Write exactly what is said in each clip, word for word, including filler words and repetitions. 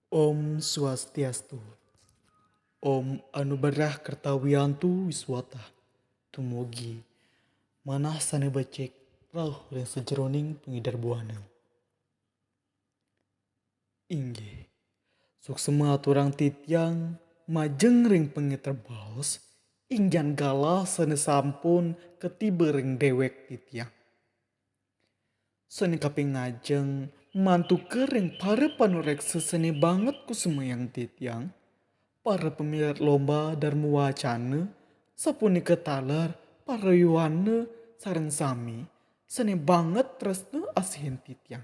Om Swastiastu. Om Anubarah Kertawiantu Wiswata. Tumugi manah sane becik rauh ring sajeroning pangider buana. Inggih, suksma aturang titiang majeng ring pangiter baos, inggian galah sane sampun katiba ring dewek titiang. Sane kaping ngajeng mantuka ring para panureksa sane banget kusumayang titiang, para pamilet lomba Dharma Wacana, sapunika taler para yowana sareng sami sane banget tresna asihin titiang.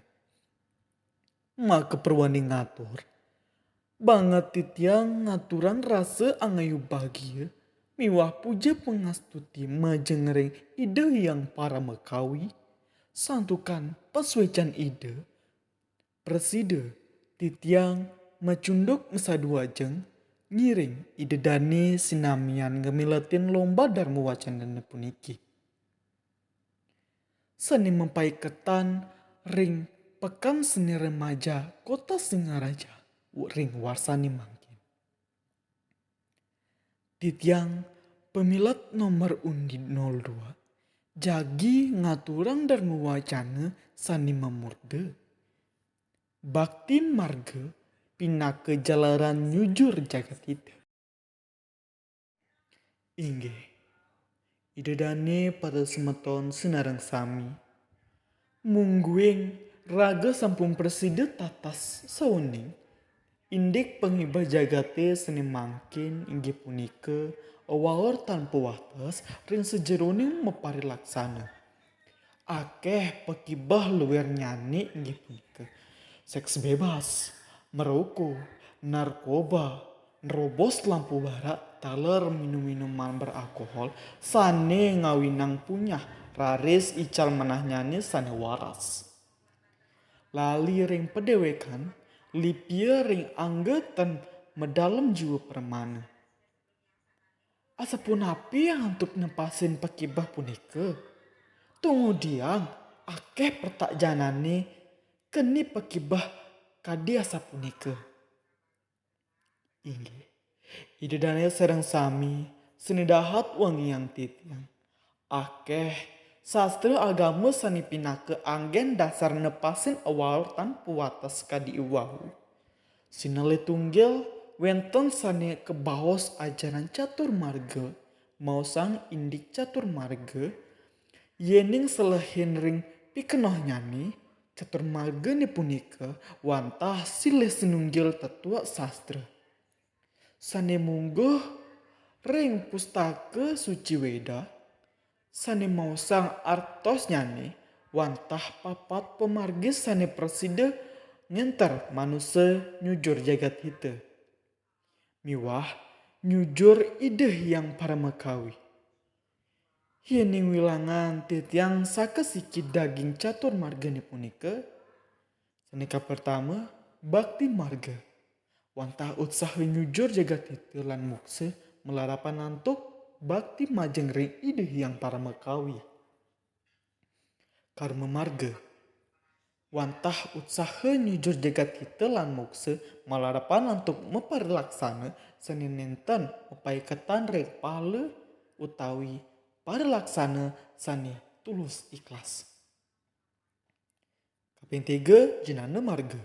Maka prawaning ngatur, banget titiang ngaturang rasa angayu bagia miwah puja pangastuti majeng ring Ida Hyang Paramakawi, santukan pasuecan Ida, prasida titiang macunduk masadu ajeng ngiring Ida Dane sinamian ngamiletin lomba Dharma Wacana puniki. Sane mapaiketan ring Pekan Seni Remaja Kota Singaraja ring warsane mangkin. Titiang pamilet nomor undi nol dua jagi ngaturang Dharma Wacana sane mamurda Bakti Marga pinaka jalaran nyujur jagat hita. Inggih, Ida Dane para semeton sinareng sami, mungguing raga sampun prasida tatas sauning indik pangibah jagate sane mangkin, inggih punika awaur tanpa wates ring sajeroning maparilaksana. Akeh pakibah luirnyane, inggih punika seks bebas, meroko, narkoba, nerobos lampu barak, taler minum-minuman beralkohol sane ngawinang punyah, raris ical manahnyane sane waras. Lali ring padewekan, lipia ring angga tan madalem jiwa pramana. Asapunapi antuk nepasin pakibah punika? Tumudiang akeh pertakjanane keni pakibah kadi asapunika. Inggih, Ida Dane sareng sami sane dahat wangiang titiang. Akeh sastra agama sane pinaka anggen dasar nepasin awaur tan pawates kadi iwau. Sinalih tunggil, wenten sane kabaos ajaran catur marga, maosang indik catur marga, yening selehin ring pikenohnyane, catur margane punika wantah silih sinunggil tetua sastra sane mungguh ring Pustaka Suci Weda, sane maosang artosnyane wantah papat pamargi sane prasida ngenter manusa nyujur jagat hita miwah nyujur Ida Hyang Paramakawi. Yening wilangan titiang saka siki daging catur margane punika, sane kapertama, bakti marga. Wantah utsaha nyujur jagat hita lan moksa malarapan antuk bakti majeng ring Ida Hyang Paramakawi. Karma marga. Wantah utsaha nyujur jagat hita lan moksa malarapan antuk maparilaksana sane nenten mapaiketan ring pala utawi parilaksana sane tulus ikhlas. Kaping tiga, janana marga.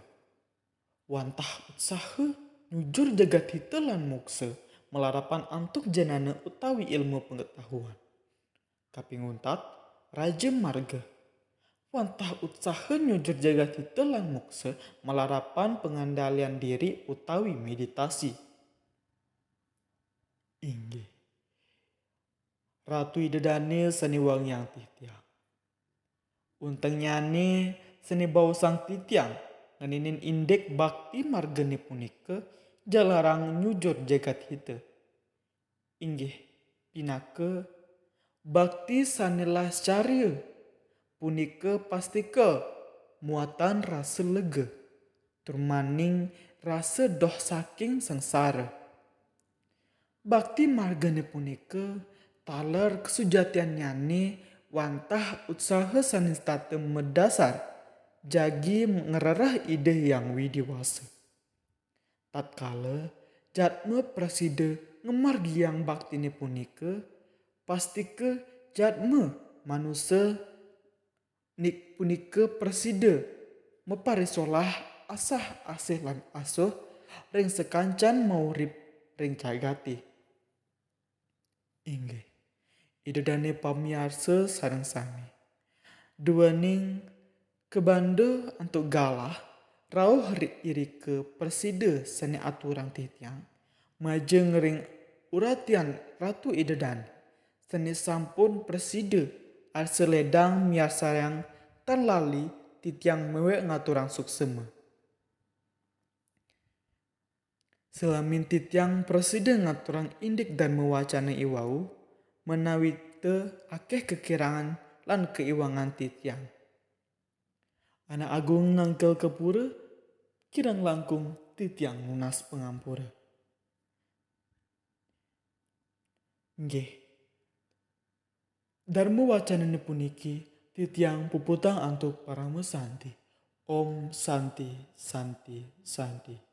Wantah utsaha nyujur jagat hita lan moksa malarapan antuk janana utawi ilmu pengetahuan. Kaping untat, raja marga. Wantah utsaha nyujur jagat hita lan moksa malarapan pangandalian diri utawi meditasi. Inggih, Ratu Ida Dane sane wangiang titiang. Untengnyane sane baosang titiang ngeninin indik bakti margane punika jalaran nyujur jagat hita. Inggih, pinaka bakti sane lascarya punika pastika muatan rasa lega, turmaning rasa doh saking sangsara. Bakti margane punika taler kasujatiannyane wantah utsaha sane setata madasar jagi ngrereh Ida Hyang Widi Wasa. Tatkala jadma prasida ngamargiang baktine punika, pastika jadma manusa nik-, punika prasida maparisolah asah-asih lan asuh ring sakancan maurip ring jagate. Inggih, Ida dane pamiarsa sareng sami. Duaning kabanda antuk galah rauh ri-, irika prasida sane aturang titiang, majeng ring uratian Ratu Ida dane, sane sampun prasida arsa ledang miarsayang tan lali titiang mewek ngaturang suksema. Salamin titiang prasida ngaturang indik Dharma Wacana iwau, menawita akeh kekirangan lan kaiwangan titiang. Anak Agung nangkil ka pura, kirang langkung titiang nunas pangampura. Nggih. Dharma wacanane puniki titiang puputang antuk parama santi. Om Santi, Santi, Santi.